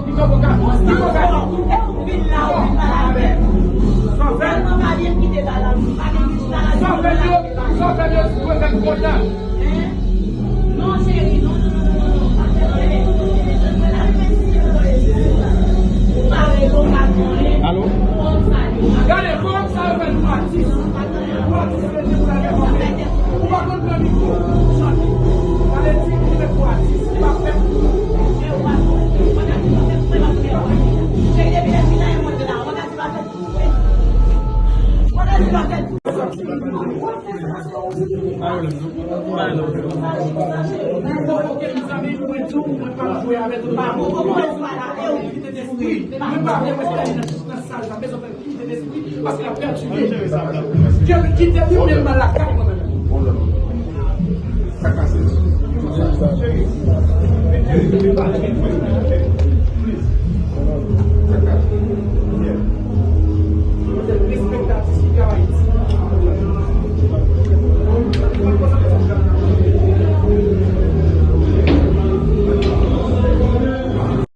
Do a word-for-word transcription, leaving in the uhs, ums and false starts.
Sa w fè yo, sa w fè yo, dwe fè m kontan. Alo? Gade, kòman sa yo fè nou atis? Ou atis, se di pou la gen kontan. Ou pa konn pran mikwo, ou chante. Gade, ti, ki fè pou atis, ki pa fè pou ou.